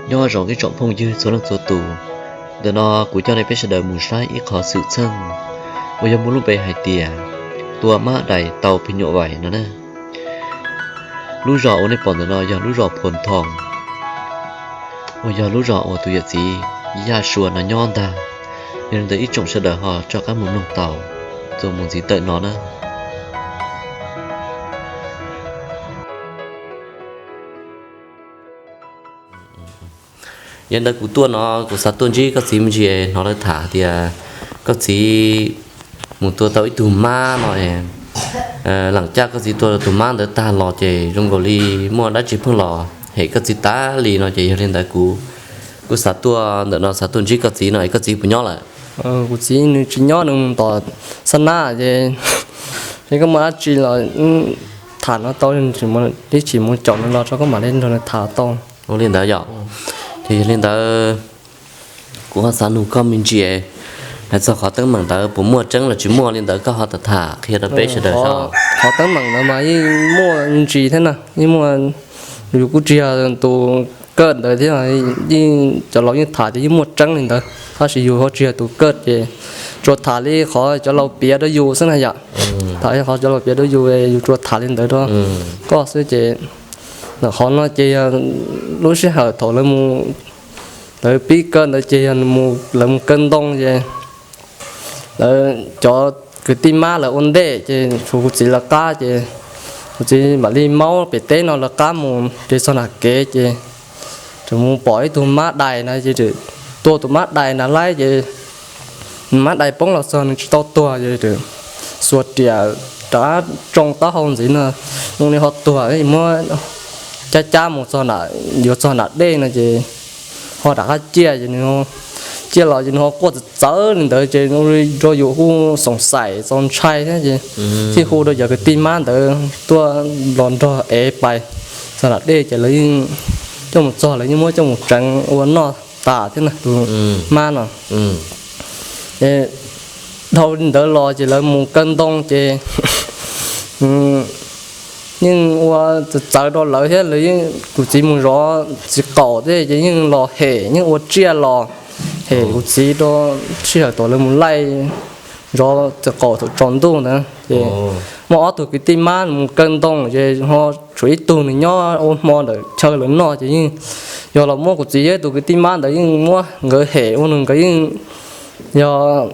Nyob zoo ib tsoom phooj ywg txhua leej txhua tus, ntawm no kuv coj nej peb sawv daws mus saib ib qho xwm txheej uas yog muaj lub npe hais tias tua mab dais tau phim nyuj vais no na. Lub zos uas nej pom ntawm no yog lub zos Phoo Thoo, uas yog lub zos uas tus yawm txiv Yaj Sua no nyob ntag. Yog li ntawd ib tsoom sawv daws ho rov qab mus mloog tau txuas mus ntxiv tawm no na. Yog ntawd kuv tuaj no kuv xav tuaj ntsib koj txiv me ntsis, hnov lawv tham tias koj txiv mus tua tau ib tug mab no, lam caj koj txiv tua tug mab ntawd tag los ces zoo nkaus li muaj dab tsi pheej los hem koj txiv tas li no ces yog li ntawd kuv kuj xav tuaj ntawm no xav tuaj ntsib koj txiv no es koj txiv puas nyob lawm? Kuv txiv nws tsis nyob, nws mus tom Xab Nab ces, es koj muaj dab tsi los tham no tau, tib chim mus caum nws los tso koj mam li nrog nws tham tau. Ua li ntawd yom. Ces yog li ntawd kuv ho xav nug koj me ntsis, hais txog qhov teeb meem ntawd puas muaj tseeb los tsis muaj li ntawd koj ho tham qhia rau peb sawv daws. Qhov teeb meem ntawd mas yeej muaj ntsis thiab na, yeej muaj, yus kuj tsis yog tus kaj ntawd thiab, yeej cov laus yeej tham tias yeej muaj tseeb li ntawd tab sis yus ho tsis yog tus kaj ces tsuas tham li qhov cov laus piav rau yus xwb na yom. Tham li qhov cov laus piav rau yus, yus tsuas tham li ntawd rau koj xwb ces, qhov no ces yog lub sij hawm thaum lawv mus, lawv pib kaj ntawd ces yog lawv mus kaw ntoo ces lawv cov kwv tij mab lawv ua ntej ces tshuav kuv txiv lawv qab ces kuv txiv mam li maub pem teb no lawv qab mus ces txog nram kev ces tseem mus pom ib tug mab dais na ces tua tus mab dais na laib ces mab dais poob los txog nws tsis tau tuag ces xuas riam rov tsoo taub hau ntxiv no, zoo li ho tuag, muab cab cab mus txog, yuav txog nram dej no ces ho rov qab ciaj ces nws ciaj los ces nws ho quaj txawv txawv li ntawd ces zoo li rau yus kuj xoom xaim txaus ntshai thiab ces thiaj hu rau cov kwv tij mab ntawd tuaj los nrog ev pais txog nram dej ces lawv yeej coj mus txog, lawv yeej muab coj mus tseev ua noj tas thiab na tus mab no. Dhau li ntawd los ces lawv mus kaw ntoo ces yeej ua txawv txawv rau lawv thiab, lawv yeej, kuv txiv mus zov txiv qaum thiab ces yeej los hem, yeej ua tsiaj los hem kuv txiv rau sij hawm thaum lawv mus laij zov txiv qaum thaum tsaus ntuj ntawd ces muaj ob tug kwv tij mab mus kaw ntoo ces ho tshuav ib tug nws nyob ua hmo ntawm chaw lawv noj ces yeej yog los muab kuv txiv thiab tus kwv tij mab ntawd yeej muab nkawd hem ua nws, nkawd yeej yog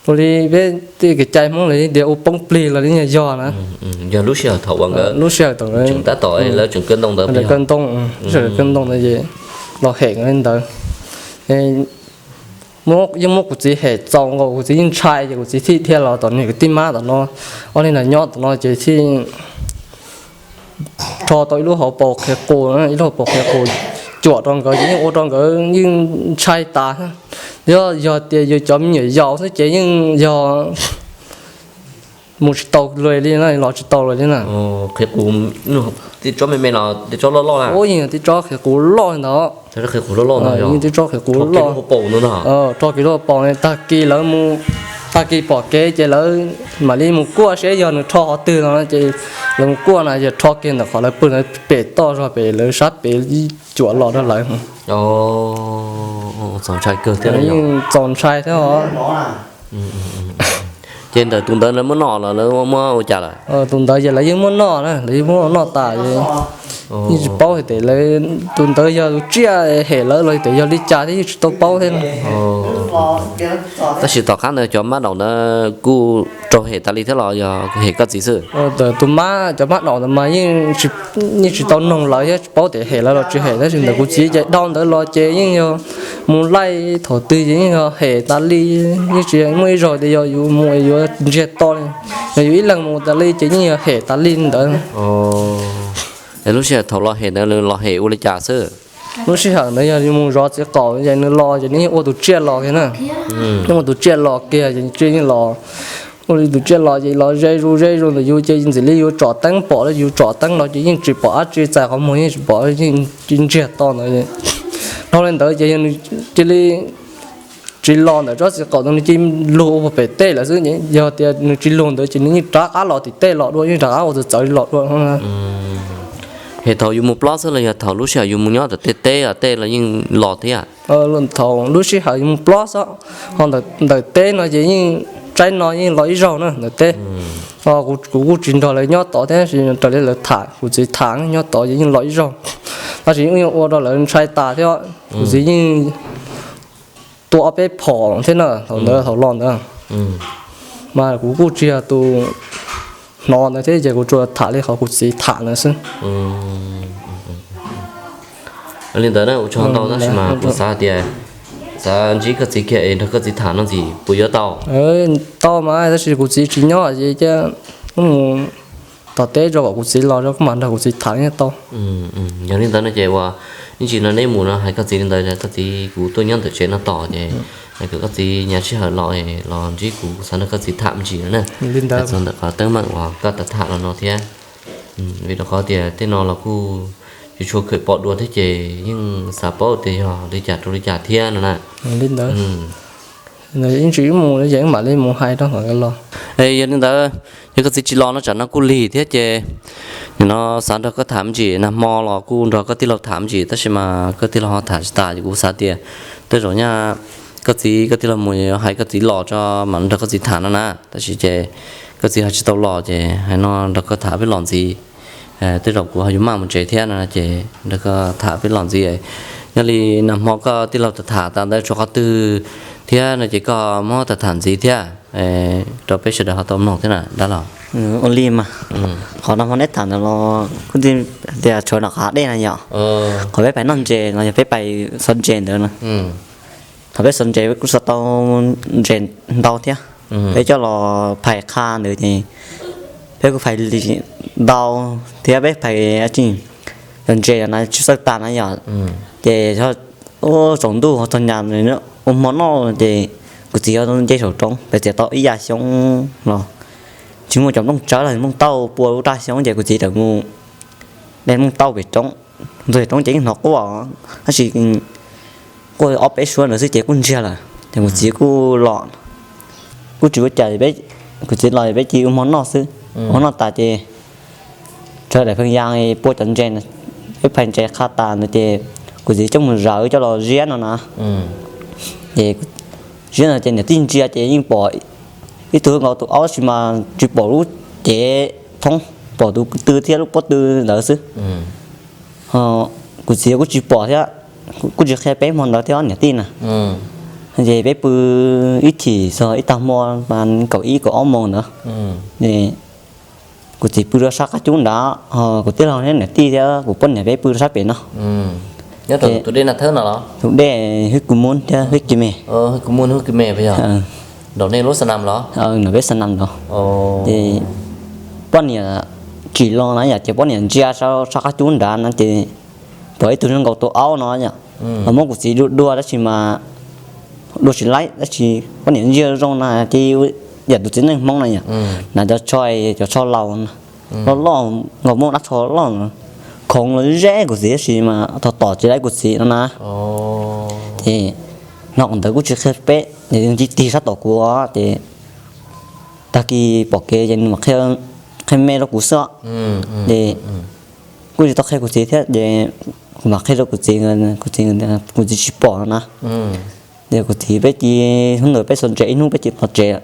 ua li peb tej kev cai Hmoob lawv tias ua poob plig los li yog na. Yog lub sij hawm thaum lub sij hawm thaum nkawd tab tom lawv tseem kaw ntoo ntawd, kaw ntoo, lub sij hawm kaw ntoo ntawd ces los hem nkawd li ntawd. Yeej muab kuv txiv hem txaus nkaus, kuv txiv yeej ntshai ces kuv txiv thiaj dhia los tom nws kwv tij mab tom no, ob leeg nyob tom no ces thiaj rho tau ib lub hauv paus qhiav qus, ib lub hauv paus qhiav qus cuam rau nkawd ces yeej ua rau nkawd yeej ntshai tas. Yog, yog tias yus cov me nyuam yaus xwb ces yeej yog mus tsis tau luag li na, los tsis tau luag li na. Qhiav qus, tib tsob me me los tib tsob loj loj na. Ub, yeej yog tib tsob qhiav qus loj li ntawd. Qhiav qus loj loj, yeej tib tsob qhiav qus loj, rho kiag lub hauv paus, tag kis lawv mus, tag kis pom kev ces lawv mam li mus kuaj seb yog nws rho qhov twg no ces lawv mus kuaj na, yog rho kiag ntawm qhov lawv pw ntawd pem toj zog pem lawv sab pem cuam los rau lawv. Txaus ntshai kawg thiab, yeej txaus ntshai thiab os. Ces ntawm tus ntawd lawv muab noj los lawv muab ua cas lawm? Tus ntawd ces lawv yeej muab noj na, lawv yeej muab noj tas. Yeej tsis paub hais tias lawv, tus ntawd yog tus tsiaj hem lawv los tias yog li cas thiab yeej tsis tau paub thiab. Tab sis tom qab ntawd cov mab daum ntawd kuj raug hem tas li thiab los yog hem koj txiv xwb? Tus mab, cov mab daum ntawd mas yeej tsis tau noog lawv thiab tsis paub tias hem lawv los tsis hem, tab sis ntawm kuv txiv ces dhau ntawd los ces yeej yog mus laij thaum twg ces yeej yog hem tas li, yeej tsis muaj ib zaug tias yog yus mus yuav ntsiag to li. Yog yus ib leeg mus tas li ces yeej yog hem tas li ntawd. Lub sij hawm thaum los hem ntawd los hem ua li cas xwb? Lub sij hawm ntawd yog yus mus zov txiv qaum ces nws los ces nws yeej ua tus tsiaj los kiag na. Yeej ua tus tsiaj los kiag ces tsiaj yeej los, ua li tus tsiaj los ces los ze zus ze zus ntawm yus ces ntxim li yus tsom teeb pom, yus tsom teeb los ces yeej tsis pom dab tsi, txais qhov muag yeej tsis pom, yeej ntsiag to ntawd. Dhau li ntawd ces yog nws cia li tsis los ntawm tsob txiv qaum ntawd, nws cia li lug ua pem tej lawm xwb. Yog tias nws tsis lug ntawd ces nws yeej rov qab los tim tej los dua, yeej rov qab ua txawv txawv los dua. Ces thaum yus mus plob xwb los yog thaum lub sij hawm yus mus nyob ntawm tej teb tej los yeej los thiab? Thaum lub sij hawm yus mus plob xwb, ho ntawm teb no ces yeej tsaib no yeej los ib zaug na ntawm teb. Kuv kuj tsis nrog lawv nyob tod thiab, raws li lawv tham, kuv txiv tham nyob tod ces yeej los ib zaug, tab sis yeej ua rau lawv ntshai tas thiab. Kuv txiv yeej tua ob peb phom thiab na thaum ntawd thaum los ntawd, mas kuv kuj tsis yog tus hnov ntawd thiab ces kuv tsuas tham li qhov kuv txiv tham ntawd xwb. Li ntawd ua tsaug ntau tab sis mas kuv xav tias xav ntsib koj txiv kiag es nrog koj txiv tham no ntxiv puas yuav tau? Tau mas tab sis kuv txiv tsis nyob ces cia mus tom teb rau kom kuv txiv los rau kuv mam nrog kuv txiv tham nyob tau. Yog li ntawd no ces ua ib ntsis no neb mus no hais koj txiv li ntawd, koj txiv kuv tuaj nyob ntawm tsev no tos ces kom koj txiv nyav sij hawm los los ntsib kuv, xav nrog koj txiv tham me ntsis no na. Li ntawd txog ntawm qhov teeb meem uas koj tham tham los no thiab, vim rau qhov tias tej no los kuj tsis tshua khawm pom dua thiab ces yeej xav paub tias yog li cas rau li cas thiab no na. Li ntawd, ib ntsis wb mus ces wb mam li mus hais rau los. Yog li ntawd, yog koj txiv tsis los no tsam no kuj lig thiab ces nim no xav nrog koj tham me ntsis, nag hmo los kuj nrog koj tij laug tham me ntsis tab sis mas koj tij laug ho tham tsis tas ces kuv xav tias tej zaum nyaj koj txiv koj tij laug mus hais koj txiv los tso mam nrog koj txiv tham no na. Tab sis ces koj txiv ho tsis tau los ces hais no nrog koj tham peb los ntxiv. Tej zaum kuv ho yuav maj mus tsev thiab no ces nrog koj tham peb los ntxiv. Nyob li nag hmo koj tij laug tham tham tas ntawd tshuav qhov twg thiab no ces koj muab tham tham ntxiv thiab rau peb sawv daws ho tau mloog thiab na dab laug. Ua li mas, qhov nag hmo neb tham ntawd los kuj tias tshuav nram hav dej na yom, qhov peb pais noj ntses los yog peb pais xov ntses ntawd na. Thaum peb xov ntses peb kuj xov tau ntses ntau thiab, peb coj los phais qha ntawd ces peb kuj phais ntau thiab, peb phais tsis, cov ntses na tsis txawj tas na yom, ces tsaus ntuj ho txog nyas ua hmo noj ces kuv txiv nce saum roob pem txiav tau ib ya xyoob los tsis muaj cov nplooj tsawb los nplooj tauj pua lub raj xyoob ces kuv txiv tawm mus de nplooj tauj pem roob, ntxuag roob ces yeej hnov quaj, tab sis quaj ob peb suab ntawd xwb ces kuj ntsiag lawm ces kuv txiv kuj los, kuj tsis ua cas, kuv txiv los peb cia ua hmo noj xwb. Ua hmo noj tas ces sawv daws pheej ya pua cov ntses, peb phais ntses qha tas ntawd ces kuv txiv coj mus zawv coj los ziab no na. Ces ziab no ces niam tij ntsia ces yeej pom ib tug nkaus tus aub tab sis mas tsis pom lub cev thoob, pom tus tw thiab lub pob tw ntawd xwb. Kuv txiv kuj tsis pom thiab, kuj tsis qhia peb hmo ntawd thiab niam tij na. Ces peb pw ib chim txog ib tag hmo mas kaum ib kaum ob moos ntawd, kuv txiv pw rau sab qab cub nrad, kuv tij laug thiab niam tij thiab kuv poj niam peb pw rau sab pem no. Tus dej Hwj Kws Mub thiab Hwj Kws Me. Nram peb xa nas los, ces poj niam tsim los na yom, ces poj niam ntsia sab qab cub nrad no ces pom ib tug zoo nkaus tus aub no yom, los muab kuv txiv dua dua tab sis mas dua tsis laib tab sis poj niam ntsia zoo na ces yam tus txiv neej Hmoob na yom, hnav cov tsho, cov tsho laus loj loj, nkaus muaj dab tsho loj, khoov los ze kuv txiv tab sis mas tho tom tsis laib kuv txiv no na. Ces hnov ntawd kuj tsis qhia peb, nws tig tig sab tom kuv ces tag kis pom kev ces nws mam qhia me rau kuv xwb. Ces kuj tsis tau qhia kuv txiv thiab ces kuv mam qhia rau kuv txiv, kuv txiv, kuv txiv tsis pom no na. Ces kuv txiv peb cia, hnub ntawd peb xov ntses ib hnub peb cia los tsev,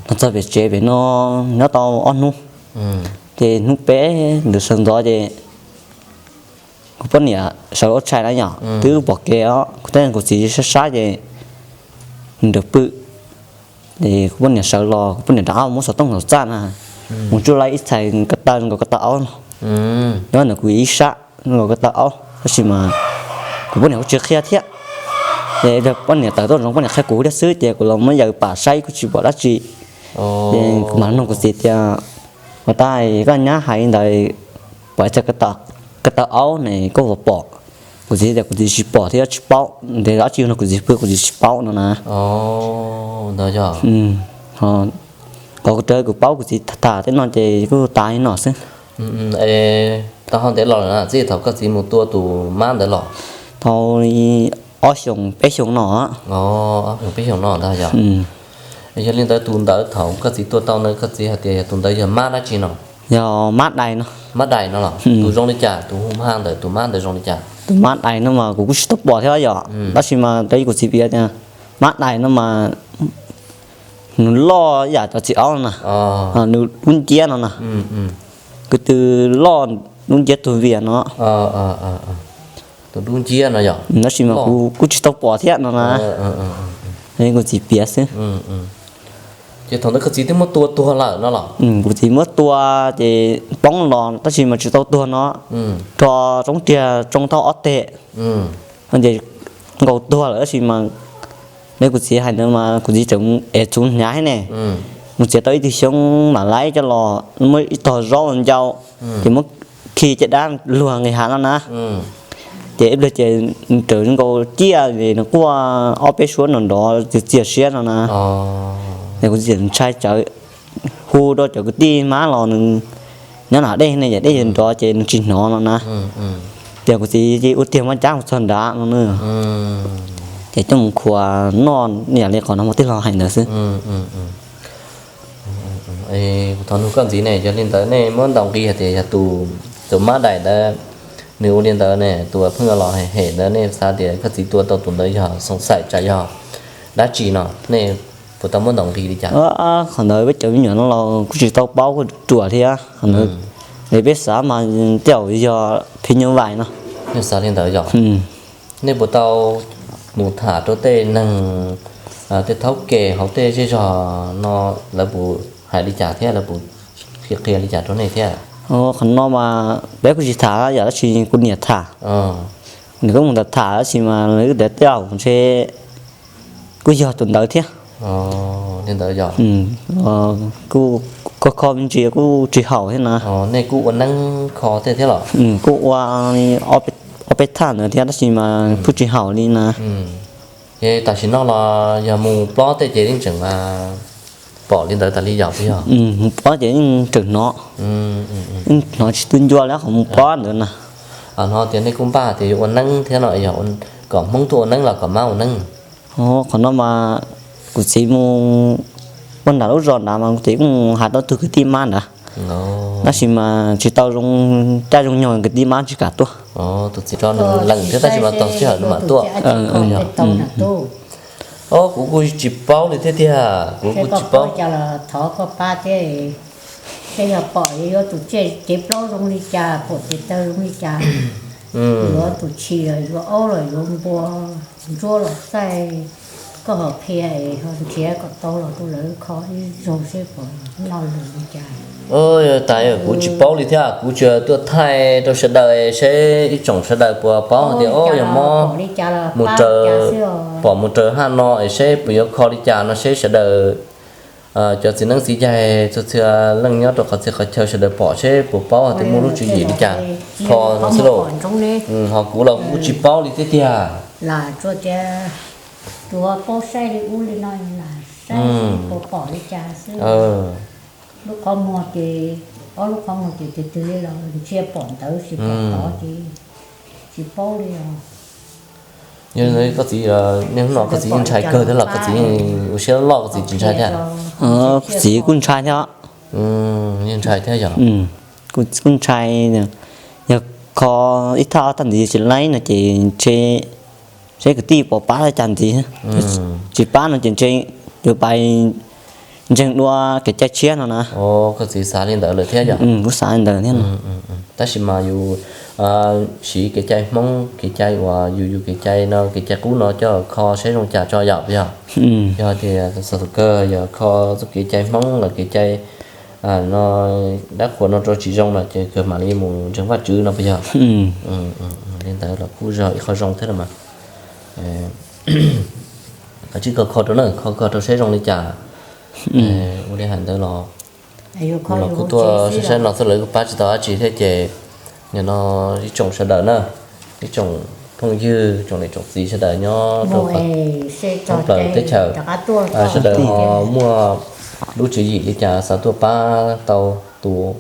los txog pem tsev pem no nyob tau ob hnub. Ces hnub peb ntawd sawv ntxov ces kuv poj niam sawv ua tshais na yom, twb pom kev os, kuv txiv sab sab ces nws nrawm pw. Ces kuv poj niam sawv los, kuv poj niam rov qab muab xov tooj los txaj na, mus tsuj laib ib txhais ko taw nkaus ko taw aub no nyob ntawm kuv ib sab nkaus ko taw aub, tab sis mas kuv poj niam kuj tsis qhia thiab. Ces poj niam tawm tuaj zoov poj niam qhia kuv thiab xwb ces kuv los muab yaws pam saib kuj tsis pom dab tsi. Ces kuv mam nug kuv txiv tias, ua cas koj nyab hais li ntawd, pom ib txhais ko taw aub ne koj puas pom? Kuv txiv tias kuv txiv tsis pom thiab tsis paub, ntev dab tsi no kuv txiv pw kuv txiv tsis paub no na. Qhov raws kuv paub kuv txiv tham tej no ces kuj tas li no xwb. Tau ho ntev los lawm txij thaum koj txiv mus tua tus mab ntawd los? Tau li ob xyoos peb xyoos no. Ob xyoos peb xyoos no ntag yog. Yog li ntawd tus ntawd thaum koj txiv tua tau ntawd koj txiv hais tias yog tus ntawd yog mab dab tsi no? Yog mab dais no. Mab dais no los tus zoo li cas, tus hu ha ntawm tus mab ntawd zoo li cas? Tus mab dais no mas kuv kuj tsis tau pom thiab yom, tab sis mas raws li kuv txiv piav tias mab dais no mas nws loj yam cov txiv aub no na, nws dub nciab no na, kwv tw loj dub nciab tug vias no. Tus dub nciab no yog, tab sis mas kuv kuj tsis tau pom thiab no na. Kuv txiv piav xwb. Ces thaum ntawd koj txiv twb muab tua tuag lawm no los? Kuv txiv muab tua ces poob los tab sis mas tsis tau tuag no, rho roob riag tsoo tau ob teg, ces nkaus tuag lawm tab sis mas, ne kuv txiv hais ntawd mas kuv txiv tseem es txhuv hnyav thiab ne, mus txiav tau ib tug xyoob mam laib coj los muab ib tog zaub ncau, ces muab khi caj dab luag nqis hav no na. Ces ib pliag ces nws raws nkaus ciaj es nws quaj ob peb suab nrov nrov txias txias siab no na. Ces kuv txiv ntshai tsawv, hu rau cov kwv tij mab los nws nyob nram dej ne, yam dej nrov ces nws tsis hnov no na. Ces kuv txiv ua tiag muab cab mus txog nrad no na, ces coj mus khuam noj yam li qhov no mas tij laug hais ntawd xwb. Kuv thov nug koj ntxiv ne, yog li ntawd nej muab ntaus nqi hais tias yog tus, tus mab dais ntawd nws ua li ntawd ne, tus pheej los hem hem ntawd, nej xav tias koj txiv tua tau tus ntawd yog xoom xaim tsam yog dab tsi no, nej puas tau muab ntaus nqi li cas? Qhov ntawd peb cov me nyuam no los kuj tsis tau paub kuj ruam thiab, qhov ntawd es peb xav mas tej zaum yog phim nyuj vais no. Nej xav li ntawd yog? Nej puas tau mus tham rau tej neeg, tej thaub ke hauv tej zej zog no, lawv puas hais li cas thiab lawv puas qhia qhia li cas rau nej thiab? Qhov no mas peb kuj tsis tham yom, tab sis kuv niam tham. Nws kuj mus tham tham tab sis mas nws tias tej zaum ntshe kuj yog tus ntawd thiab. Li ntawd yog, kuj kho kho me ntsis kuj tsis haum thiab na. Nej kuj ua neeb kho tej thiab los? Kuj ua ob peb thaj ntawd thiab tab sis mas kuj tsis haum li na. Ces tam sim no los yog mus plob tej ces yeej tseem pom li ntawd tas li yog puas yog? Mus plob ces yeej tseem hnov, yeej hnov tsis tu ncua li qhov mus plob ntawd na. No tias nej kuj npaj tias yuav ua neeb thiab no, yog kom Hmoob tuaj ua neeb los kom mab ua neeb? Qhov no mas kuv txiv mus ua nram lub zos nrad mas kuv txiv kuj hais tau tug kwv tij mab nrad, tab sis mas tsis tau zoo caij zoo nyoog, kwv tij mab tsis kam tuaj. Tus txiv tso nws lees thiab tab sis mas tau sij hawm nws mam tuaj. Kuv kuj tsis paub li thiab tiag, kuv kuj tsis paub. Thov koj pab thiab, seb yog pom yuav tus tsiaj cev plaub zoo li cas, pom cev taw zoo li cas, yuav tus tshis los yuav aub los yuav npua, ntsuab los txaij, koj ho qhia es ho nrhiav kom tau los rau lawv kho ib zaug seb puas noj lus li cas. Tas kuv tsis paub li thiab, kuv tsuas tuaj thaij rau sawv daws seb ib tsoom sawv daws puas paub tias yog mob mus raws, pom mus raws haj no es seb puas yuav kho li cas no seb sawv daws cov txiv neeb txiv yaig txhua txhua leej nyob rau qhov txhia qhov chaw sawv daws pom seb puas paub tias muaj lub tswv yim li cas kho no xwb lauj. Ho kuv los kuv tsis paub li thiab tiag. Lam tsuas tias tsuas paub saib li ub li no, lam saib puas pom li cas xwb. Lub qhov muag ces, ob lub qhov muag ces twg twg li los ntsia pom ntawd, tsis pom tod ces tsis paub li os. Yog koj txiv, niaj hnub no koj txiv yeej ntshai kawg thiab los koj txiv ua siab loj koj txiv tsis ntshai thiab? Kuv txiv kuj ntshai thiab. Yeej ntshai thiab yog? Kuj ntshai, yog kho ib thaj ob thaj ntxiv tsis laib no ces ntshe seb kwv tij puas pab li cas ntxiv, tsis pab no ces ntshe yuav pais ntseeg dua kev cai tshiab no na. Koj txiv xav li ntawd lawm thiab yog? Kuv xav li ntawd thiab no. Tab sis mas yus siv kev cai Hmoob, kev cai uas yus yus kev cai no, kev cai qub no coj kho seb zoo cas tso yom, yog? Yog tias txog thaum kawg yog kho txoj kev cai Hmoob los kev cai no dab qhuas no rau tsis zoo no ces kawg mam li mus ntseeg Vajtswv no puas yog? Li ntawd los kuj yog ib qho zoo thiab no mas. Kav tsij kho kho rau na, kho kho rau seb zoo li cas. Ua li hais ntawd los, los kuj tuaj saib saib no xwb los kuj pab tsis tau dab tsi thiab ces nim no ib tsoom sawv daws na, ib tsoom phooj ywg, tsoom niam tsoom txiv sawv daws nyob rau thoob plaws teb chaws, sawv daws ho muaj lub tswv yim li cas xav tuaj pab tau tus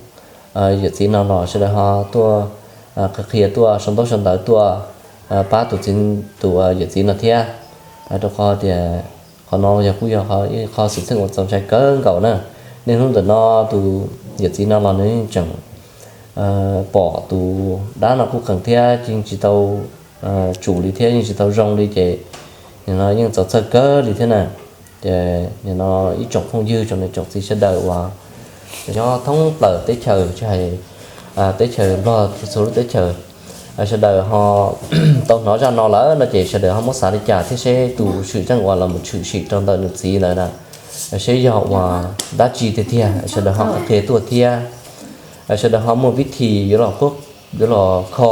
yawm txiv no los sawv daws ho tuaj qhia qhia tuaj sau ntaub sau ntawv tuaj pab tus txiv, tus yawm txiv no thiab. Rau qhov tias qhov no yog kuj yog ib qho xwm txheej uas txaus ntshai kawg nkaus na. Niaj hnub ntawm no tus yawm txiv no los nws yeej tseem pom tus dab no kuj qees thiab yeej tsis tau tsum li thiab yeej tsis tau zoo li ces nim no yeej txaus txhawj kawg li thiab na. Ces nim no ib tsoom phooj ywg tsoom niam tsoom txiv sawv daws uas nyob thoob plaws teb chaws tsis hais teb chaws Nplog txhua lub teb chaws, sawv daws ho tau hnov zaj no lawm no ces sawv daws ho muab xav li cas thiab seb tus tshwm zeej uas los mus tshwm sim rau ntawm nws txiv lawm na, seb yog uas dab tsi tiag tiag sawv daws ho qhia tuaj thiab sawv daws ho muaj vib thim yuav los, yuav los kho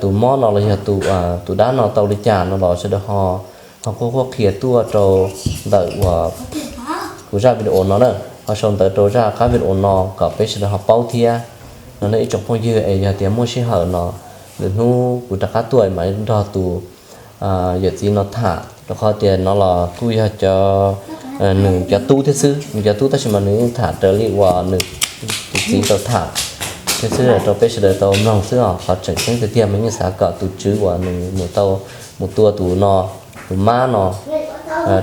tus mob no los yog tus dab no tau li cas no los sawv daws ho, ho quaj quaj qhia tuaj rau ntawm uas kuv zaj video no na, ho sau ntawv rau zaj qab video no kom peb sawv daws ho paub thiab no ne ib tsoom phooj ywg. Es yog tias muaj sij hawm no lwm hnub kuv rov qab tuaj mam nrog tus yawm txiv no tham rau qhov tias no los kuj yog cov, nws cov tub thiab xwb, nws cov tub tab sis mas nws yeej tham raws li uas nws tus txiv tau tham thiab xwb rau peb sawv daws tau mloog xwb os. Qhov tseem ceeb tiag tiag mas yeej xav kom tus tswv uas nws mus tau, mus tua tus no, tus mab no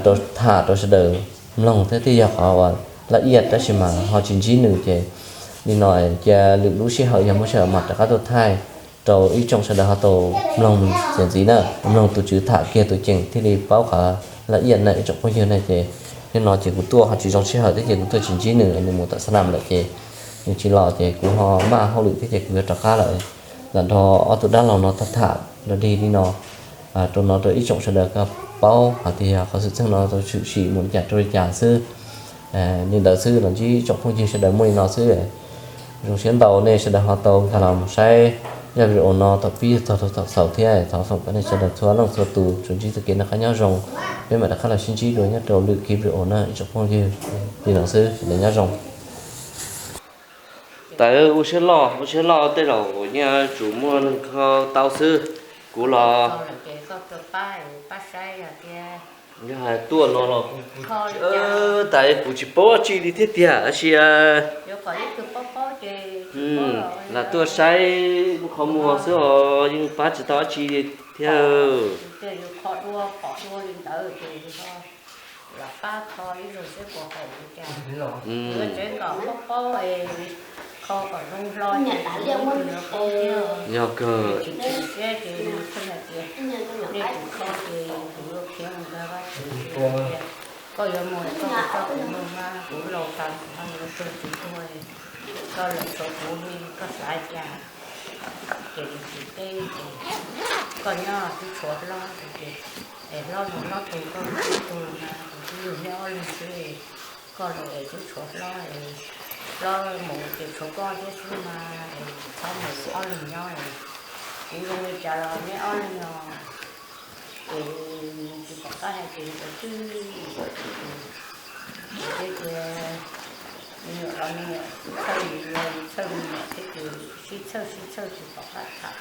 rau tham rau sawv daws mloog thiab thiaj yog qhov uas laj iaj tab sis mas ho tsis ntsib nws ces li no cia lwm lub sij hawm yog muaj sij hawm mam rov qab tuaj thaij rau ib tsoom sawv daws ho tau mloog txiav ntxiv na, mloog tus tswv tham kiag tus ceem thiaj li paub qhov laj iaj na ib tsoom phooj ywg na. Ces nim no ces kuv tuaj ho tsis zoo sij hawm thiab ces kuv tuaj tsis ntsib nws, nws mus tom xa nam lawm ces nws tsis los ces kuv ho maj hauj lwm thiab ces kuv yuav rov qab lawm. Lam nrog ob tug dab laug no tham tham los dig li no rau no rau ib tsoom sawv daws kom paub hais tias yog qhov xwm txheej no tau tshwm sim mus li cas rau li cas xwb. Li ntawd xwb los ntsib tsoom phooj ywg sawv daws muaj li no xwb. Zoo siab ntau nej sawv daws ho tau nkag los mus saib zaj video no thaum pib txog rau thaum xaus thiab thov foom kom nej sawv daws txhua leej txhua tus tsuas ntsib txoj kev noj qab nyob zoo. Peb mam rov qab los sib ntsib dua nyob rau lwm kiv video na ib tsoom phooj ywg. Li no xwb, sawv daws nyob zoo. Tawv ua siab loj, ua siab loj tej zaum nyiaj tsuas muaj neeg kho tau xwb. Kuv los yog hais tuaj no los tas kuv tsis paub dab tsi li thiab tiag tab sis lam tuaj saib lub qhov muag xwb os, yeej pab tsis tau dab tsi thiab. Yog kawg. Koj yuav mus, koj mus, koj mus mas kuv laus tas, koj lawm tshuav kuv, koj xav cas? Ces nws tsis teb ces, koj nyob twb tshuav hlob ces, es hlob mus hlob tug, koj mus koj tug mas kuv twb yug neb ob leeg xwb. Koj los es twb tshuav hlob, hlob mus ces tshuav koj thiab xwb mas, txhob mus ob leeg nyob. Kuv zoo li cas los neb ob leeg no, es tsis pom qab hais tias yuav twb, es thiab tias me nyuam los me nyuam, txhawj me nyuam los txhawj me nyuam thiab ces sib txhawj sib txhawj tsis pom qab tham.